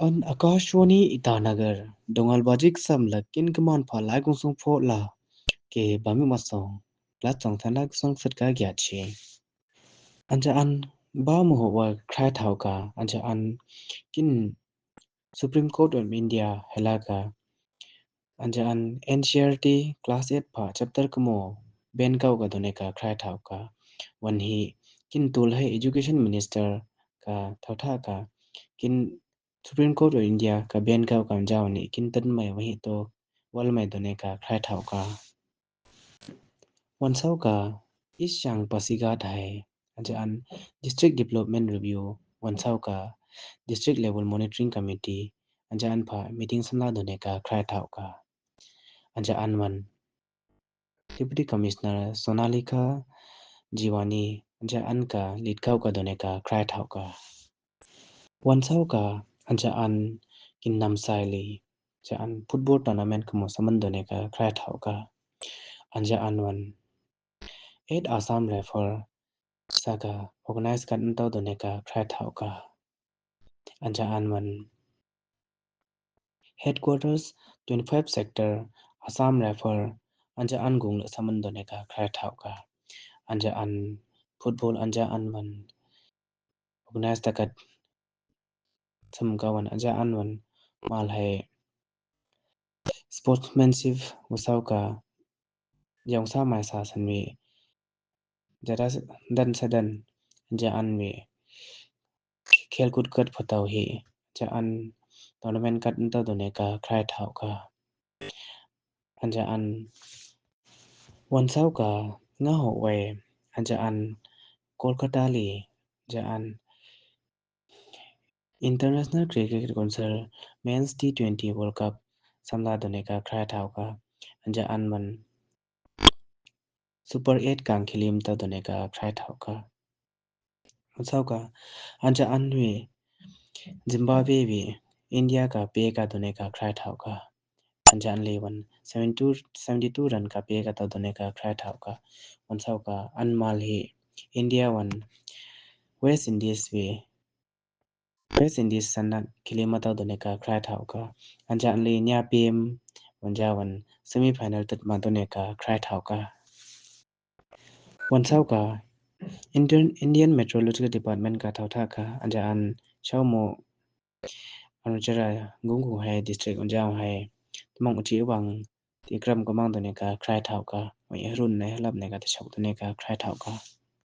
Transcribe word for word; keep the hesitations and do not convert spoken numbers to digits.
An Akashvani Itanagar, dongal bajik samlak kin kaman pha lai kung sung pho la ke bami masong, la tong thanak song sat ka giat chi. Ancha an ba mu ho wa krai thau ka, ancha an kin Supreme Court of India hela ka, ancha an N C E R T class eight pha chapter kamo ben kau ka done ka krai thau ka. Wan hi kin tul hai Education Minister ka thau tha ka kin Supreme Court of India ka ben kau ka jao ni kin tan mai wa hi to wal mai done ka krai thau ka. Wan sau ka East Siang Pasighat hai, ancha an District Development Review, wan sau ka District Level Monitoring Committee, ancha an pha meeting samla done ka krai thau ka. Ancha an wan Deputy Commissioner Sonalika Jiwani, ancha an ka lead kau ka done ka krai thau ka. Wan sau ka ancha an kin Namsai li, ancha an football tournament kamo saman done ka krai thau ka. Ancha an wan eight Assam Rifle sa ka organize ka ntau done ka krai thau ka. Ancha an wan headquarters twenty-five sector Assam Rifle ancha an gung la saman done ka krai thau ka. Ancha an football ancha an wan organize ta ka sam ka wan ancha an wan mal hai sportsmanship wa sau ka yong sa mai sa san mi jara dan sa dan ancha an mi khel kut kat pha tau hi ancha an tournament kat ntau done ka krai thau ka. Ancha an wan sau ka nga ho wai ancha an Kolkata li ancha an International Cricket Council Men's T twenty World Cup samla done ka krai thau ka. Ancha an wan Super eight kang khilim ta done ka krai thau ka. Wan sau ka ancha an wi Zimbabwe wi India ka pe ka done ka krai thau ka. Ancha an li wan seventy two, seventy two run ka pe ka ta done ka krai thau ka. Wan sau ka an mal hi India wan West Indies wi West Indies sana khili ma tau done ka krai thau ka. Ancha an li nia pim wan ja wan semi final tat ma done ka krai thau ka. Wan sau ka Indian, Indian Meteorological Department ka thau tha ka ancha an sau mo Arunachal gung gung hai district wan ja hai tamang uchi wang ti kram kamang done ka krai thau ka. Wan harun ne halap ne ka ta sau done ka krai thau ka.